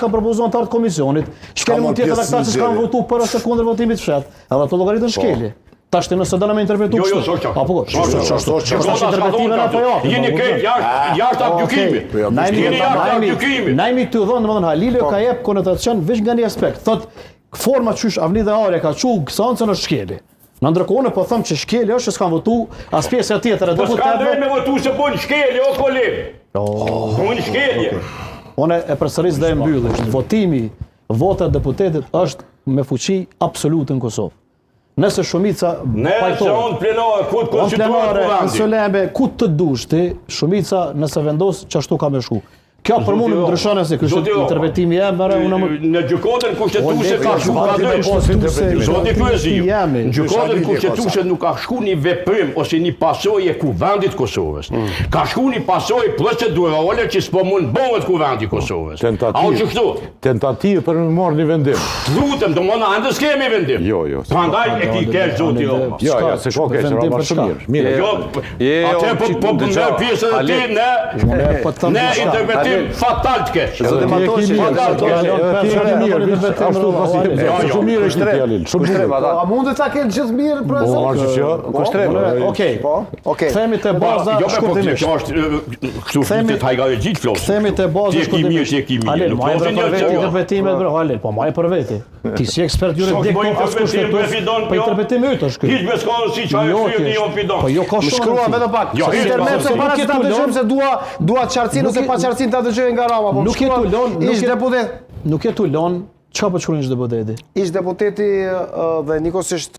s'kan propozuar anëtarët e komisionit, shkelje mund të jetë edhe këta që s'kan votuar për ose kundër votimit të fshehtë. Edhe ato llogaritën po. shkelje. Tash ti nëse do me interpretu jo, jo, kështu. Apo po, kështu, kështu, kështu. Kështu interpretime apo jo? Jeni krejt jashtë, jashtë aktgjykimit. Po, jo, jeni jashtë aktgjykimit. Na jemi tu dhënë, domethënë Halili po. ka jep konotacion veç nga një aspekt. Thot forma qysh Avni Dehari ka çu seancën është shkelje. Në ndërkohë unë po them që shkelje është që s'kan votu as pjesa tjetër e deputetëve. Po s'kan drejt me votu se bojnë shkelje o koleg. Oh, bojnë shkelje. Unë e përsëris dhe e mbylli. Votimi, vota e deputetit është me fuqi absolute në Kosovë. Nëse shumica pajtohet. Në seancë plenare, ku të konstituohet kuvendi. Në solemne, ku të dush ti, shumica nëse vendos qashtu ka me shku. Kjo për mua nuk ndryshon se ky është interpretimi jem, mere unë më në gjykatën kushtetuese ka shku ka dy. Zoti Kryeziu, në gjykatën kushtetuese nuk ka shku një veprim ose një pasojë e Kuvendit të Kosovës. Mm. Ka shku një pasojë procedurale që s'po mund bëhet Kuvendi i Kosovës. A u kështu? Tentativë për të marrë një vendim. Të lutem, domethënë ende s'kemi vendim. Jo, jo. Prandaj e ki keq zoti Rama. Jo, jo, s'e ka keq, Rama shumë mirë. Mirë. Jo, atë po po merr pjesë edhe ti në po në interpretim fatal të keq. Zoti Matoshi, fatal të keq. Ti e ke mirë, ashtu pasi jo, jo. Shumë mirë është ti Halil, shumë mirë. A mund të ta kenë gjithë mirë për zot? Po, që. Kushtrim. Okej. Po, okej. Themi te baza jo, po, shkurtimisht. Jo, është këtu flitet hajgare gjithë flasim. Themi te baza shkurtimisht. Ti e ke mirë, ti e ke mirë. Nuk maj për veti interpretimet bre, Halil, po maj për veti. Ti si ekspert juridik, po as kushtetues, po interpretimi yt është ky. Hiç be s'ka si çaj jo, ti jo fidon. Po jo ka shumë. Shkrua vetëm pak. Jo, Intermezzo para se ta dëgjojmë se dua dua qartësinë ose paqartësinë ta dëgjoj nga Rama, po nuk je tu lon, ish deputet. Nuk je tu lon Çka po shkruan ish deputeti? Ish deputeti dhe njëkohësisht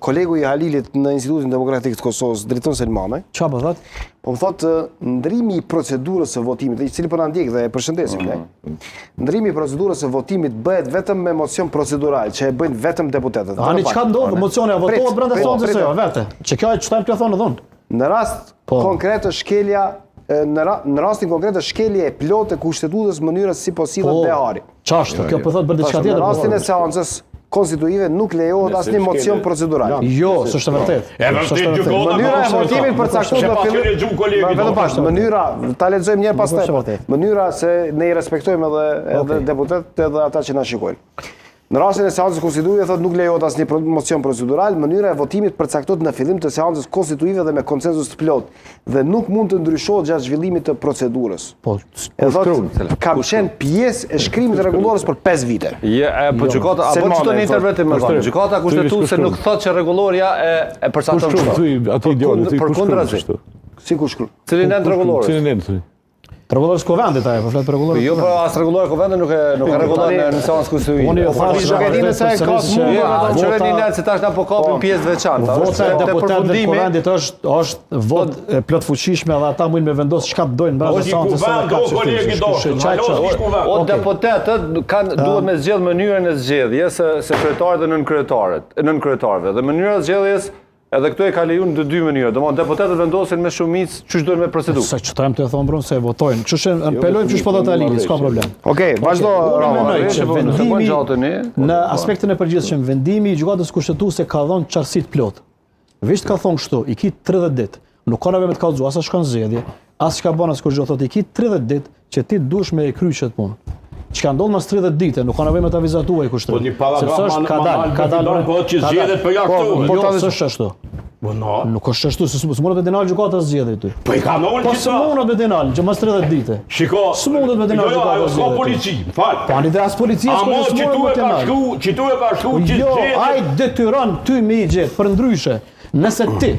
kolegu i Halilit në Institutin Demokratik të Kosovës, Driton Selmanaj. Çka po thot? Po më thot ndrimi i procedurës së votimit, i cili po na ndjek dhe e përshëndesim ne. Mm. Ndrimi i procedurës së votimit bëhet vetëm me mocion procedural, që e bëjnë vetëm deputetët. Ani çka ndodh, mocioni a votohet brenda seancës jo, vete. Që kjo është çfarë po thonë dhon. Në rast po. konkret është shkelja në, ra, në rastin konkret është shkelje e plotë e kushtetutës mënyrës si po sillet po, Dehari. Qashtu, kjo po thotë për diçka tjetër. Në rastin e seancës konstituive nuk lejohet asnjë mocion procedural. Jo, s'është e vërtetë. E vërtetë gjykata. Mënyra e votimit përcaktohet në fillim. Vetëm pak, mënyra, ta lexojmë një herë pastaj. Mënyra se ne i respektojmë edhe edhe deputetët edhe ata që na shikojnë. Në rastin e seancës konstituive thotë nuk lejohet asnjë mocion procedural, mënyra e votimit përcaktohet në fillim të seancës konstituive dhe me konsensus të plotë dhe nuk mund të ndryshohet gjatë zhvillimit të procedurës. Po, e thotë, kam qenë pjesë e shkrimit të rregullores për 5 vite. Je, e, po jo. gjykata, a po çto një interpretim më thonë? Gjykata kushtetuese nuk thotë që rregullorja e e përcakton kështu. Aty djali, ti përkundrazi. Si ku shkruan? Cili nen rregullores? Cili nen thuj? Rregullores së Kuvendit ajo, po flet për rregulloren. Jo, po as rregullorja e Kuvendit nuk e nuk e rregullon në në seancë konstituive. Unë ju po, thash, nuk e di nëse e ka të mundur ata që një nen se tash na po kapim po. pjesë të veçanta. Vota e deputetëve të Kuvendit është është votë e plotfuqishme dhe ata mund me vendos çka të dojnë brenda seancës së kaq. O deputetët kanë duhet me zgjedh mënyrën e zgjedhjes së së kryetarit dhe nënkryetarët, nënkryetarëve dhe mënyra e zgjedhjes Edhe këtu e ka leju në të dy mënyra. Domthon deputetët vendosin me shumicë qysh duhet me procedu. Sa çfarë të thonë bron se e votojnë. Kështu që jo, apelojmë qysh po thotë Halili, s'ka problem. Okej, vazhdo Rama. Mendoj që vendimi në aspektin e përgjithshëm vendimi i gjykatës kushtetuese ka dhënë qartësi të plotë. Veç ka thonë kështu, i ki 30 ditë. Nuk ka nevojë me të kallxu as sa shkon zgjedhje, as çka bën as kurrgjë, thotë i ki 30 ditë që ti dush me e kry qët punë. Çka ndodh mas 30 dite, nuk ka nevojë me ta vizatu ai kushtrim. Po një paragraf Sepse është ka dal, ka dal, po që zgjedhjet për jashtë. Po, po, jo, s'është ashtu. Po no. Nuk është ashtu, se s'mundet me t'i nal gjykata zgjedhjet ty. Po i ka nalë Po s'mundet me t'i nal, që mas 30 dite. Shiko. S'mundet me t'i nal jo, jo, gjykata zgjedhjet. Jo, jo, polici, më fal. Po ani dhe as policia s'ka s'mundet me t'i nal. Qitu e ka shkru, që jo, zgjedhjet. Jo, ai detyron ty me i gjet, përndryshe, nëse ti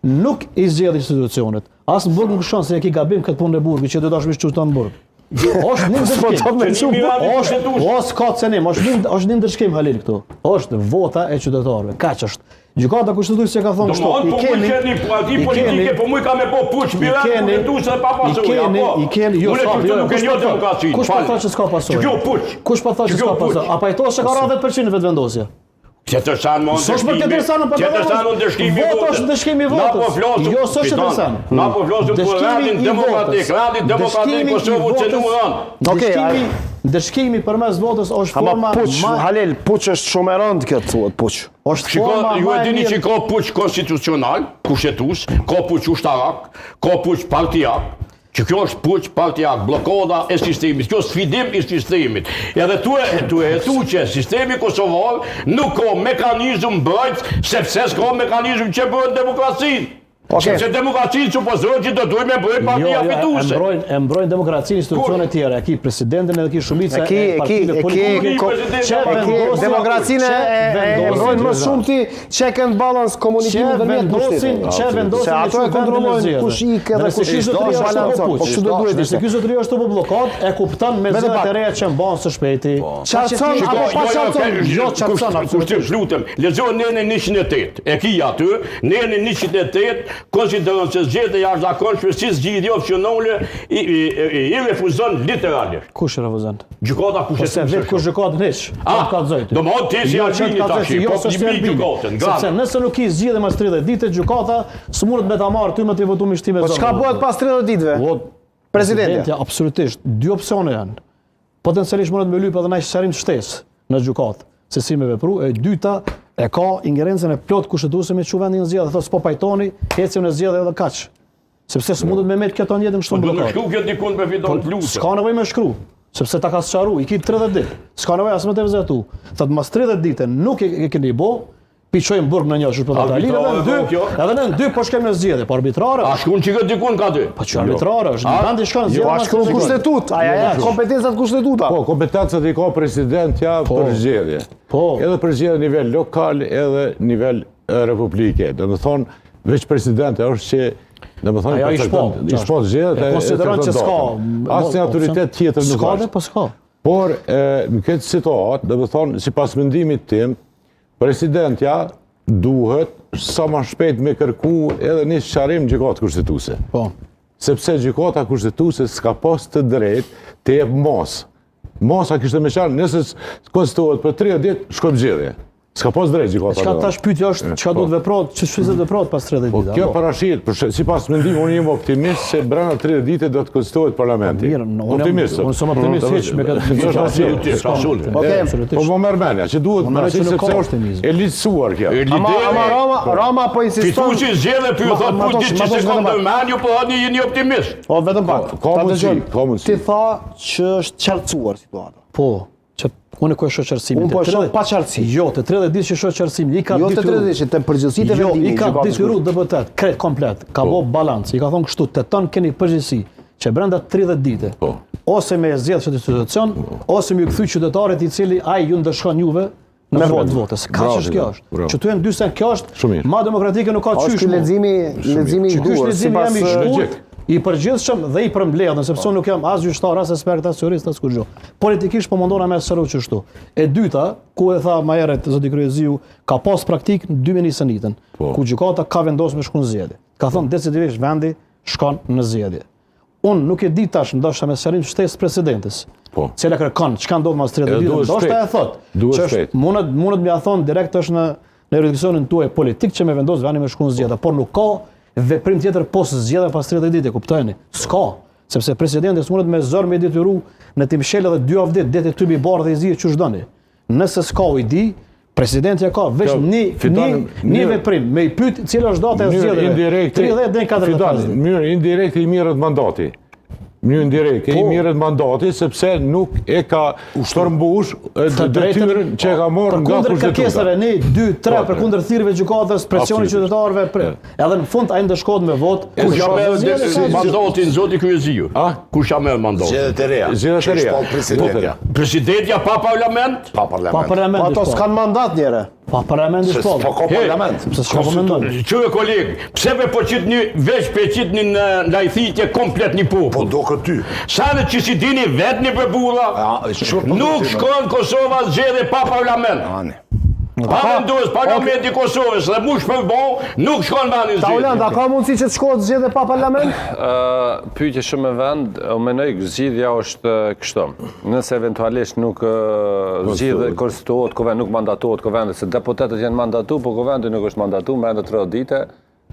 nuk i zgjedh institucionet, As në burg nuk shkon se e ki gabim këtë punë në burg, që do tash më çu në burg. Është një ndëshkim. Është o s'ka cenim, është një është një ndëshkim Halil këtu. Është vota e qytetarëve. Kaq është. Gjykata Kushtetuese ka thonë kështu. I keni një parti politike, po muj ka me bo puç mbi rend kushtetuese dhe pa pasoja. I keni, i keni, jo sa, jo, nuk e njoh demokracinë. Kush po thotë që s'ka pasoja? Kjo puç. Kush po thotë që s'ka pasoja? A pajtohesh se ka ra 10% Vetëvendosje? Tjetër sen më ndëshkimi. S'është për tjetër sen, po tjetër sen ndëshkimi i votës. Vota është ndëshkimi i votës. Na po flasim. Jo, s'është tjetër sen. Na po flasim për rendin demokratik, rendin demokratik në Kosovë u cenu rënd. Ndëshkimi, ndëshkimi përmes votës është forma puç, ma... Halil, puç është shumë e rëndë kjo të thuhet puç. Është forma ju e dini që ka puç konstitucional, kushtetues, ka puç ushtarak, ka puç partiak. Që kjo është puç partiak, bllokada e sistemit, kjo sfidim i sistemit. Edhe tu e tu e hetu që sistemi kosovar nuk ka mekanizëm mbrojtës, sepse s'ka mekanizëm që mbron demokracinë. Okay. Sepse demokracinë supozohet që do duhet me mbrojt partia jo, jo, fituese. E mbrojnë, e mbrojnë demokracinë institucionet tjera, e ki presidentin edhe ki shumica e partive politike. Që vendosin demokracinë e, e mbrojnë më shumë ti check and balance komunikimin ndërmjet pushtetit. Që vendosin se ato e kontrollojnë kush ik edhe kush i do balancon. Po kështu do duhet ishte. Ky zotëri është po bllokad, e kupton me zgjedhjet e reja që mban së shpejti. Po. Qartëson apo pa jo, jo, qartëson? Jo, qartëson absolutisht. Lutem, lexo nenin 108. E ki aty, neni 108 konsideron se zgjedhjet e jashtëzakonshme si zgjidhje opsionale i, i, i, i refuzon literalisht. Kush refuzon? Gjykata Po se kushtetuese. vetë kush gjykatë hiç. Ah, ka të Do më thotë ti si Jo, Albini që ka tash, zojtë, jo, po s'është ti mbi Albini. gjykatën, nga. Sepse nëse nuk ki zgjidhje mas 30 ditë, gjykata s'mundet me ta marrë ty me të votu me shtime Po çka bëhet pas 30 ditëve? Po, Presidentja. Presidentja, absolutisht. Dy opsione janë. Potencialisht mundet me lyp edhe ndonjë sqarim shtesë në gjykatë, se si me vepru. E dyta, e ka ingerencën e plot kushtetuese me çu vendin në zgjedhje, thotë s'po pajtoni, ecim në zgjedhje edhe kaq. Sepse s'mundet me met kjo të njëjtën kështu Po do të bllokad. shkru kjo dikun me fiton të lutem. S'ka nevojë me shkru, sepse ta ka sqaru, i ki 30 ditë. S'ka nevojë as me të vizatu. Thot mas 30 ditë nuk e, e keni bo, pi çojmë burg në një që po thotë Ali, edhe në dy, Arbitrare, kjo? edhe në dy po shkojmë në zgjedhje, po arbitrare. A shkun që kjo dikun ka ty? Po që arbitrare është, në vendi shkon në zgjedhje. Po a mas shkruan 30 ditë. kushtetut? Aja ja, kompetencat kushtetuta. Po, kompetencat i ka presidentja për zgjedhje. Po. Edhe për zgjedhje në nivel lokal, edhe nivel e, republike. Do të thonë, veç presidentja është që Do të thonë, Ajo i shpall, i shpall zgjedhjet E konsideron që s'ka Asnjë autoritet tjetër nuk S'ka është. dhe po s'ka. Por, e, në këtë situatë, do të thonë, sipas mendimit tim, presidentja duhet sa ma shpejt me kërku edhe një sqarim gjykatë kushtetuese. Po. Sepse gjykata kushtetuese s'ka pas të drejtë të jep masë. Masa kishte me qenë, nëse konstituohet për 30 ditë, shkojmë zgjedhje. S'ka pas drejtë gjykata. Çka dhe. tash pyetja është, çka Po. duhet veprohet, ç'është ç'është të veprohet pas 30 Po ditë? kjo apo? parashihet, për shë- sipas mendimit, unë jam optimist se brenda 30 ditë do të konstituohet parlamenti. Mirë, unë jam- optimist. unë jam optimist hiç me këtë- Është Absolutisht, absolutisht. Okej. Absolutisht. Po më merr mendja që duhet Unë mendoj parasysh që nuk ka sepse është optimizëm. e ligjësuar kjo. E Ama lideri- ama Rama Rama po insiston. Fituesi zgjedhje po ju Ma- thot ma po dosh- ditë ma që dosh se kam vetëm pak. ndërmend, ju po thoni jeni optimist. Po vetëm pak. Ka Ta mundësi, dëgjojmë. ka mundësi. Ti tha që është qartësuar situata. Po, që unë ku e shoh qartësimin. Unë po e Te shoh 30 pa qartësi. Jo, të 30 ditë që shoh qartësimin, i ka Jo të detyru. 30 ditë, të përgjithësitë e Jo, vendimit. i ka gjykatës detyru deputet, krejt komplet, ka Po. bo balancë, i ka thonë kështu, të tonë keni përgjegjësi që brenda 30 dite, Po. ose me e zgjedh këtë institucion, ose me ju kthy qytetarit i cili ai ju ndëshkon juve në Me votë votë. votës. Kaq Bravo, është kjo është. bravo. Që tu janë dy sen, kjo është Shumë mirë. ma demokratike nuk ka A është qysh. ky mo. leximi, leximi i Që ky është duhur, leximi sipas jam i eh, shkurt, Logjik. i përgjithshëm dhe i përmbledhur, sepse unë nuk jam as gjyqtar, as ekspert, as jurist, as kurrgjë. Politikisht po mundona me sqaru kështu. E dyta, ku e tha më herët zoti Kryeziu, ka pas praktik në 2021-ën, Po. ku gjykata ka vendosur me shku në zgjedhje. Ka thënë decidivisht vendi shkon në zgjedhje. Unë nuk e di tash, ndoshta me sqarim shtesë presidentes. Po. Cila kërkon, çka ndodh mas 30 Edhe ditëve, duhet ndoshta shpejt. e thot. Duhet që është- shpejt. Mundet mundet më ja thon direkt është në në jurisdiksionin tuaj politik që me vendos vendi me shku në zgjedhje, por nuk ka veprim tjetër pos zgjedhje pas 30 ditë, kuptojeni? S'ka, sepse presidenti s'mundet me zor me detyru në të mshel edhe dy javë ditë, deti tymi bardh dhe i zi që doni. Nëse s'ka ujdi, presidenti ka veç Kjo, një fiton një një mënyrë- veprim, me i pyet cila është data e Mënyrë zgjedhjeve. indirekte 30 deri në 45 Fiton, ditë. në mënyrë indirekte i mirret mandati. Në mënyrë indirekte i Po. mirret mandati sepse nuk e ka përmbush e, Të drejtën- detyrën që e ka marrë nga Përkundër kushtetuta. kërkesave, 1, 2, 3, Po, përkundër thirrjeve gjykatës, presionit Absolutisht. qytetarëve, pre... edhe në fund ai ndëshkohet me votë. Kush ja merr Zgjedhje, de- sa- mandatin zoti Kryeziu? A? Kush ja merr mandatin? Zgjedhjet e reja. Zgjedhjet e Që reja. shpall presidentja. Presidentja pa parlament? Pa Pa parlament. parlament. Po ato s'kan mandat njëre. Pa parlament Se shpall. s'po ka Hey, parlament. Sepse s'ka po mendon. Qyre koleg, pse pe po qit një veç pe qit një në lajthitje komplet një Po popull? do këtë ty. Sa në që si dini vetë një për burra, A, çfarë po nuk do ti, shkon Kosova zgjedhje pa parlament. Ani. Pa vendos parlamenti i Kosovës dhe mush për bo, nuk shkon vendi në Taulant, zgjedhje. a ka mundësi që të shkohet zgjedhje pa parlament? Ë, pyetje shumë me vend, unë mendoj zgjidhja është ë, kështu. Nëse eventualisht nuk ë, zgjidhet, konstituohet kuvend, nuk mandatohet kuvendi, se deputetët janë mandatu, po kuvendi nuk është mandatu brenda 30 dite,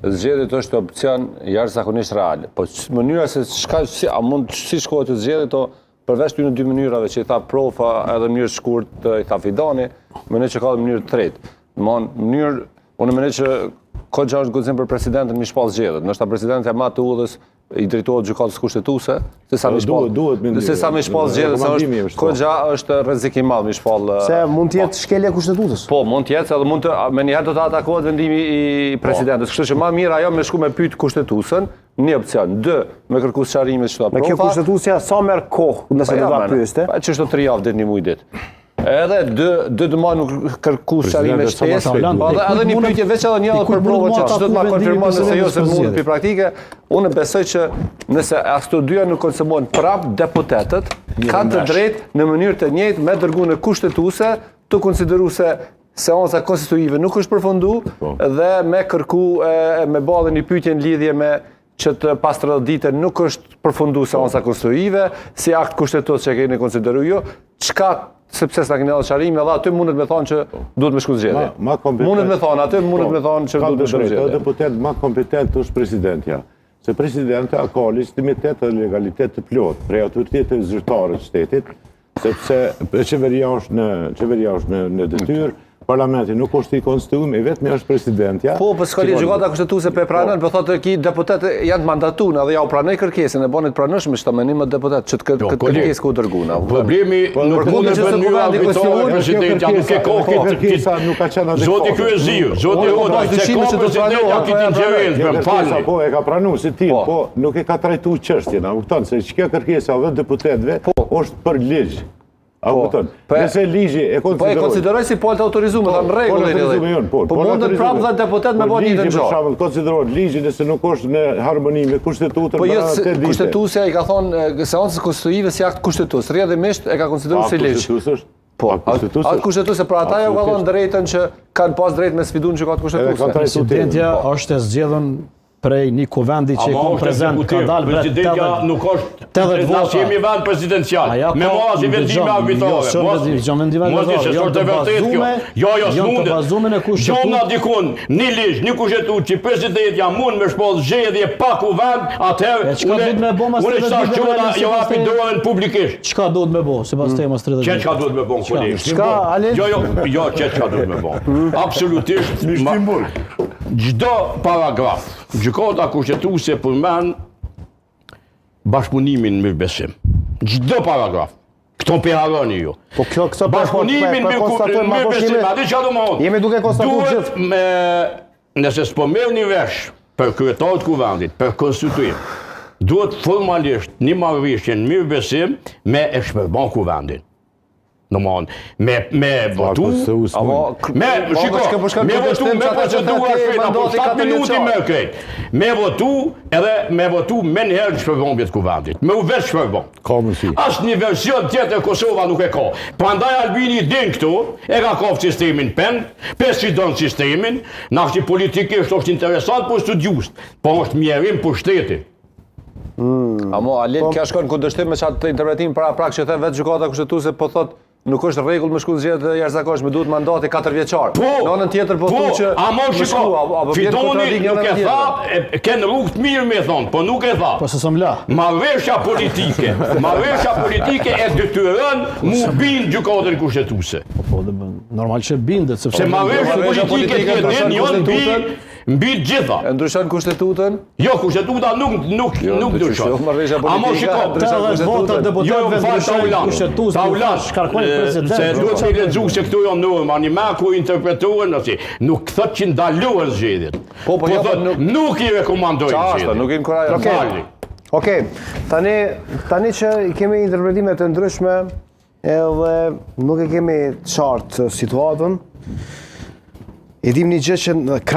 zgjedhjet është opcion jashtëzakonisht real. Po s- mënyra se çka si a mund si shkohet të zgjedhjet, o përveç këtyre dy mënyrave që i tha Profa edhe mënyrë shkurt i tha Fidani, mendoj që ka edhe mënyrë të tretë. Domthon mënyrë unë mendoj që Koxha është guxim për presidentin mi shpall zgjedhjet. Ndoshta presidentja ma të udhës i drejtohet gjykatës kushtetuese, se sa me shpall, se sa me shpall zgjedhje, se është goxha është rrezik i madh me shpall. Se mund të jetë shkelje e kushtetutës. Po, mund të jetë, se edhe mund të menjëherë do të atakohet vendimi i po. presidentës. Kështu që ma mirë ajo me shku me pyet kushtetuesen, një opcion. Dy, me kërku sqarime që ta Me kjo kushtetuesja sa merr kohë nëse po do ta pyeste? Pa që 3 javë deri një muaj ditë. Edhe dy dy të nuk kërku sqarime shtesë, po edhe edhe një pyetje veç edhe një edhe për provë që do të ma konfirmon nëse jo se mund për praktike, unë besoj që nëse as të dyja nuk konsumohen prap deputetët kanë të drejtë në mënyrë të njëjtë me dërgu në kushtetuese të konsideru se seanca konstituive nuk është përfundu po. dhe me kërku e, me ba dhe një pyetje në lidhje me që të pas 30 dite nuk është përfundu seanca konstituive, si akt kushtetues që e keni konsideru ju, çka sepse s'na keni dhënë sqarime edhe aty mundet me thonë që duhet me shku zgjedhje. Ma, ma kompetent. Mundet me thonë aty mundet po, me thonë që duhet me shku zgjedhje. Deputet ma kompetent është presidentja. Se presidentja ka legitimitet dhe legalitet të plotë prej autoritetit zyrtare të shtetit, sepse qeveria është në qeveria është në në detyrë, parlamenti nuk është i konstituim, i vetmi është presidentja. Po, po s'ka lidhje gjykata kushtetuese po e pranon, po thotë ki deputetët janë të mandatuar dhe ja u pranoi kërkesën e bënë të pranueshme që të me deputet që të këtë jo, kërkesë ku dërguan. Problemi po, nuk mund të bëjë mënyrë arbitrare presidentja nuk e ka po, këtë kërkesa nuk ka qenë adekuate. Zoti Kryeziu, zoti Hoda, se ka presidentja këtë ingerencë, më falni. Po, e ka pranuar si tillë, po nuk e ka trajtuar çështjen, a kupton se kjo kërkesa dhe deputetëve po. është për ligj. A po. kupton? Po, Nëse ligji e konsideroi. Po e konsideroi si palë të autorizuar, po, thanë rregullin e edhe. Po, po mundet prapë dhe deputet me bë një gjë. Për shembull, konsiderohet ligji nëse nuk është në harmoni me kushtetutën po jo, kushtetuesja i ka thonë seancës konstituive si akt kushtetues. Rrjedhimisht e ka konsideruar si ligj. Kushtetues është. Po, akt kushtetues pra ata ju ka dhënë drejtën që kanë pas drejtë me sfidu në gjykatë kushtetuese. Presidentja po. është e zgjedhun prej një kuvendi që i kom prezent ka dalë bre Presidentja nuk është 80 vota. Na jemi vend presidencial. Me marrë si vendime arbitrare. Jo, mos dëgjon vendime arbitrare. Mos di se është e vërtetë kjo. Jo, jo, s'mundet. Janë të bazuar në kushtetutë. Gjona dikun, një ligj, një kushtetutë që presidentja mund me shpall zgjedhje pa kuvend, atëherë çka duhet me bë mas 30 ditëve? Unë çka jo hapi dorën publikisht. Çka duhet me bë sipas teje mas 30 ditëve? Çka duhet me bë koleg? Çka, Ale? Jo, jo, jo, çka duhet me bë. Absolutisht. Çdo paragraf, Gjykata Kushtetuese përmend bashkëpunimin mirëbesim. Çdo paragraf. Këto po i harroni ju. Po kjo këto po bashkëpunimin po, po, po, mirëbesim, a di çka do më thonë? Jemi duke konstatuar gjithë. Me nëse s'po merrni vesh për kryetar të kuvendit, për konstituim, duhet formalisht një marrëveshje në mirëbesim me e shpërba kuvendin. Domthon, me me votu, apo me shiko, po me votu, me procedura shpejt, apo 7 minuta më krejt. Me votu edhe me votu menjëherë në shpërbërje të kuvendit. Me u vetë shpërbë. Ka mundësi. Asnjë version tjetër Kosova nuk e ka. Prandaj Albini din këtu, e ka kap sistemin peng, pe sfidon sistemin, nashti politikisht është interesant për studiues, po është mjerim për shtetin. Mm. Amo, Alin, po, kjo shkon në kundërshtim me qatë interpretim paraprak që the vetë gjykata kushtetuese po thot nuk është rregull me shku në zgjedhje të jashtëzakonshme, duhet mandati 4 vjeçar. Po, në anën tjetër po, po thonë që amo shiko, apo vjen kontradiktë nuk e tha, e, ke në rrugë të mirë me thon, po nuk e tha. Po se s'më la. Marrëveshja politike, marrëveshja politike e detyron mu bind gjykatën kushtetuese. Po po, normal që bindet sepse se marrëveshja politike e din jo mbi Mbi të gjitha. E ndryshon kushtetutën? Jo, kushtetuta nuk nuk jo, nuk ndryshon. Jo, marrëveshja politike. shiko, ndryshon kushtetutën. Vota deputetëve jo, ndryshojnë kushtetutën. Taulant, shkarkojnë presidentin. Se duhet të lexu se këtu janë norma, një më ku interpretohen ose nuk thotë që ndalohen zgjedhjet. Po, po, po jo, po nuk, nuk i rekomandojnë zgjedhjet. Nuk i inkurajon. Okej. Okej. Tani tani që i kemi interpretime të ndryshme, edhe nuk e kemi qartë situatën. E dim një gjë që në krah.